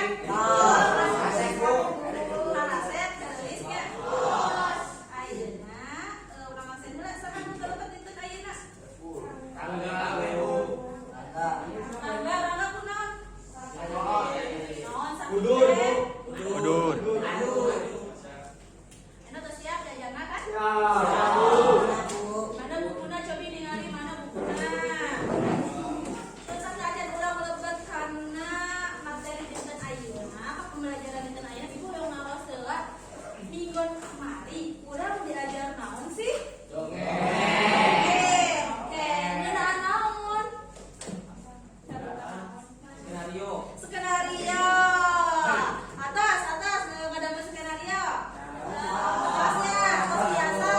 Kasep, Bu. Karasep, geulis nya. Ayeuna urang absen heula, saha nu teu lebet dinten ayeuna? Rangga, Bu. Rangga, Rangga kunaon? Naon sakit Udur, teh? Bu. Udur. Ayeuna tos siap diajarna kan? Siap, Bu. Mana bukuna? Cobi ningali mana bukuna. Terus sateuacan urang lebet kana materi dinten ayeuna, apa pembelajaran dinten ayeuna, Ibu hoyong naros heula. Minggon kamari urang diajar naon sih? Dongeng. Oke. Ngeunaan naon? Skenario. Skenario. Atas, atas, ngadamel skenario. Kelasnya, tos biasa.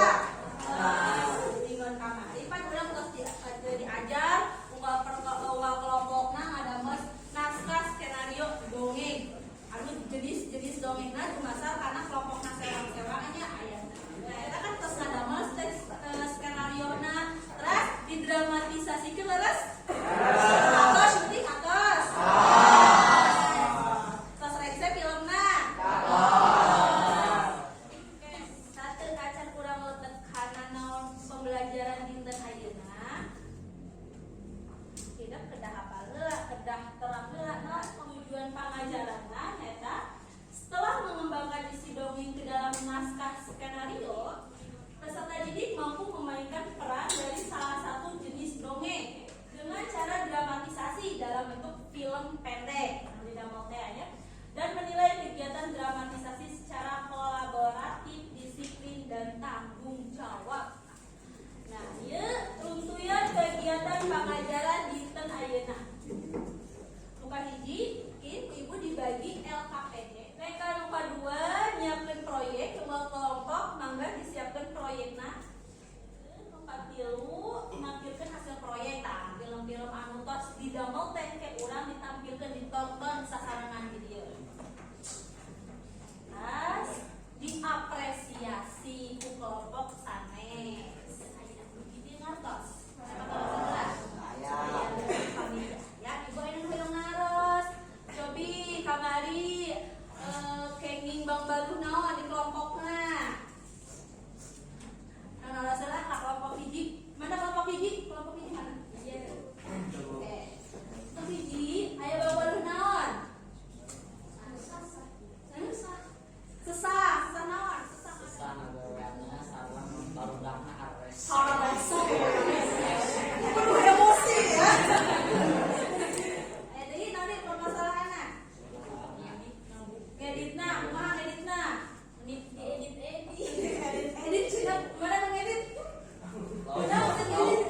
Minggon kamari pan urang tos diajar unggal per unggal kelompokna ngadamel naskah skenario dongeng. Anu jenis-jenis dongengna dumasar kana kelompokna sewang-sewang nya aya. Nah, eta kan tos ngadamel teks skenario na, terus didramatisasikeun, leres? Atos syuting atos. Tos rengse filmna. Oke, sateuacan urang lebet kana naon pembelajaran dinten ayeuna. Tidak kedah hafal heula, kedah terang heula naon tujuan pangajaranna eta. Setelah mengembangkan isi dongeng ke dalam naskah skenario, peserta didik mampu memainkan peran dari salah satu jenis dongeng dengan cara dramatisasi dalam bentuk film pendek anu didamel teh nya, dan menilai kegiatan dramatisasi secara kolaboratif, disiplin, dan tanggung jawab. Nah, ieu runtuyan kegiatan pangajaran dinten ayeuna. Nu kahiji, ku Ibu dibagi LKPD. Mereka nu kadua nyiapkeun proyek, unggal kelompok mangga disiapkeun proyekna. Nu katilu nampilkeun hasil proyek, tah film-film anu tos didamel teh ke urang ditampilkeun, ditonton sasarengan di dieu. Terus diapresiasi ku kelompok sanes. Aya begitu ngartos. Siapa tahu sebelah? Ya, Ibu aya nu hoyong naros. Cobi kamari kenging bangbaluh naon di kelompokna? Nah, naros lah ka kelompok hiji. Mana kelompok hiji? Kelompok hiji mana? Iya. Oke. Kelompok hiji aya bangbaluh naon? Susah. Sesah, sesah naon? Sesah. Sesah ngagaweanna sareng barudakna ares. Harasa. Penuh emosi ya. Eh, deui naon deui permasalahanna? Ngeditna, kumaha ngeditna? Edit, edit, edit, edit, edit, cenah. Mana nu ngedit? Mana maksud ngedit?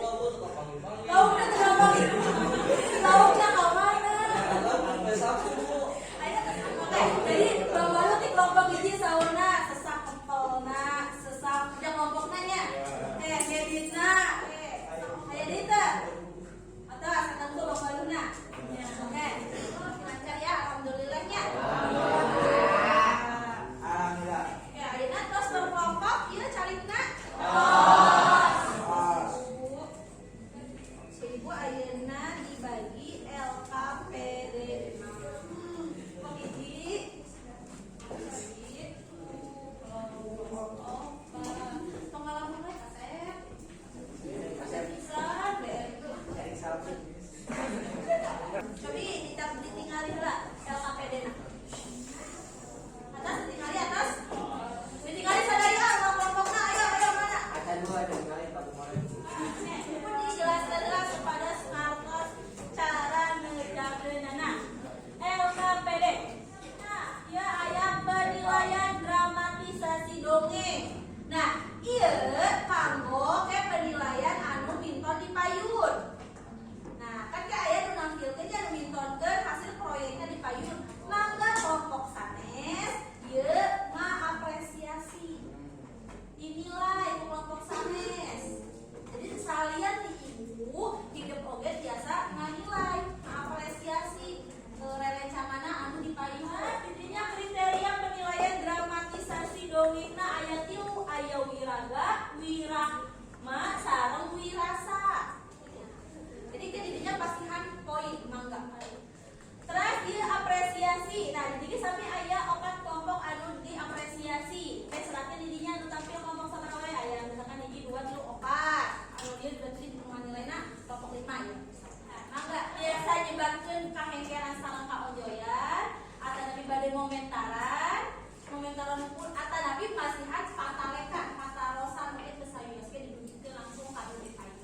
ngomentaran, ngomentaran pun atanapi masihan patalekan, patarosan mungkin teu sayos ge didugikeun langsung ka dugi payun.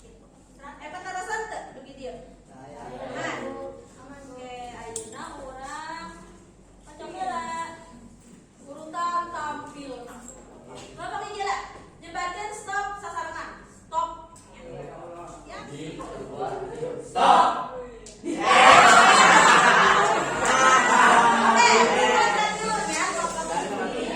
Gitu. Patarosan teu dugi dieu? Aman. Oke, ayeuna urang pacok heula. Urutan tampil. Bapak hiji lah. Nyebatkeun stop sasarengan. Stop. Ya. Stop. Oke, kita dulu ya. Kelompok ini.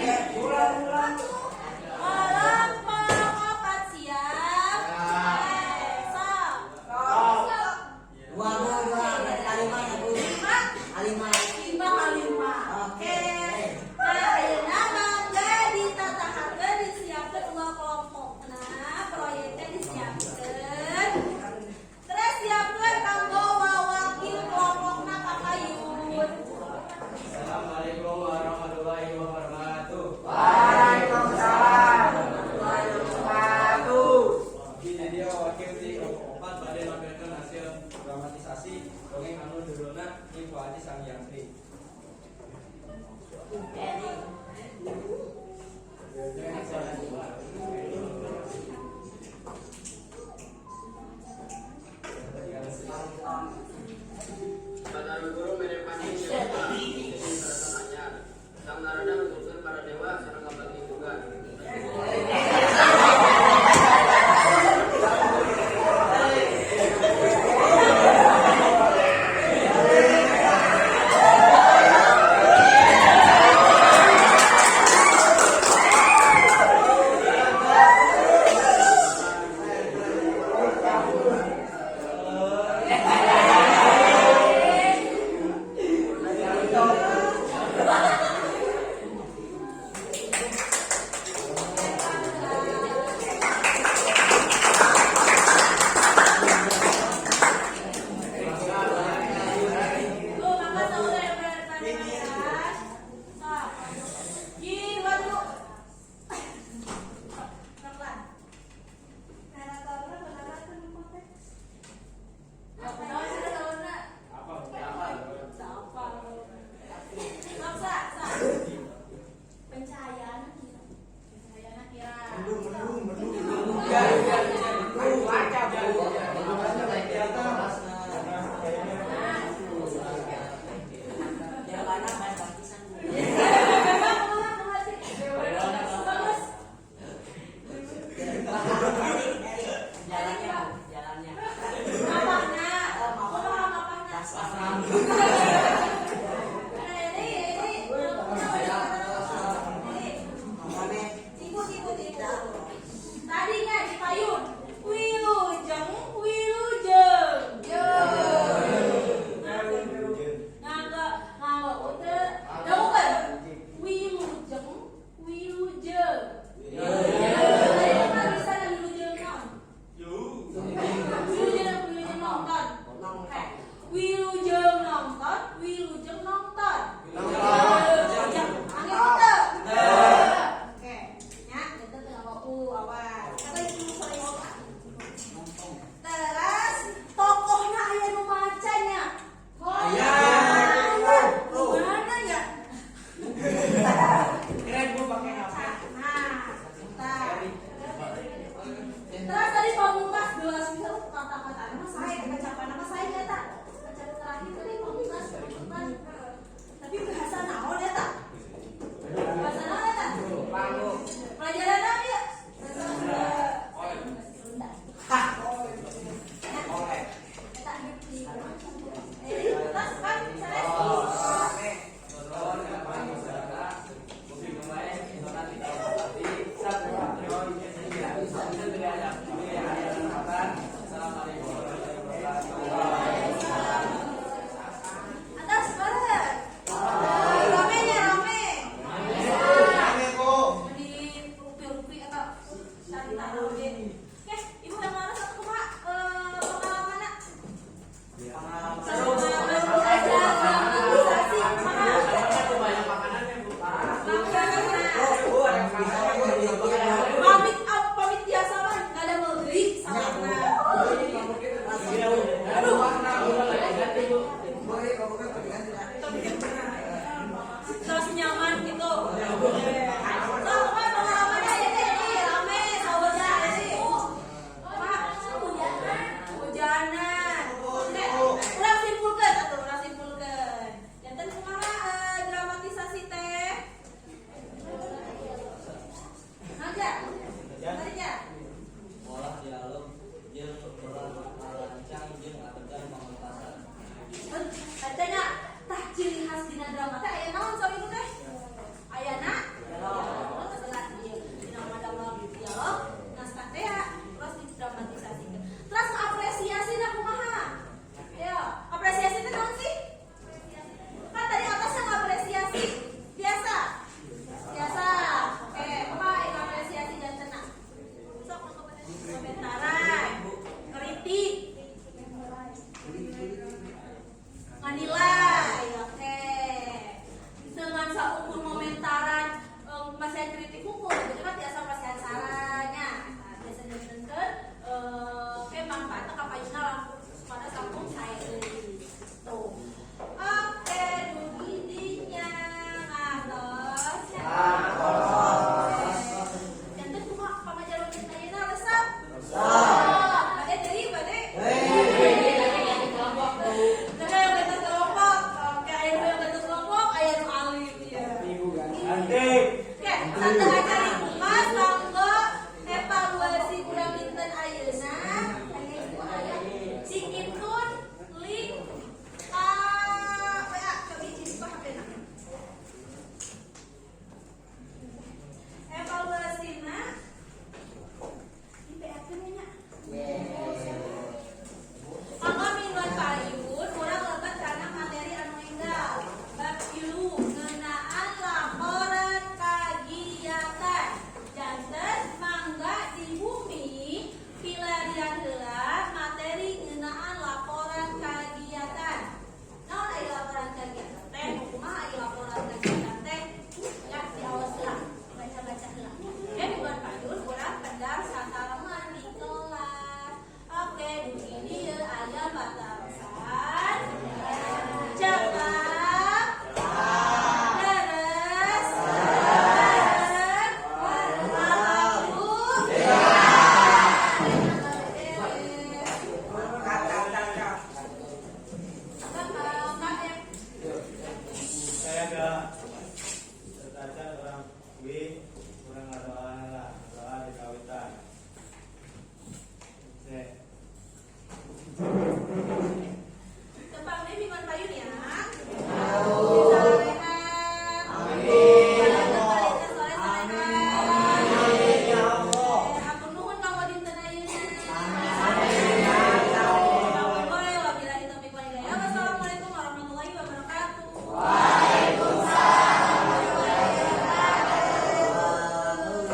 Siaga.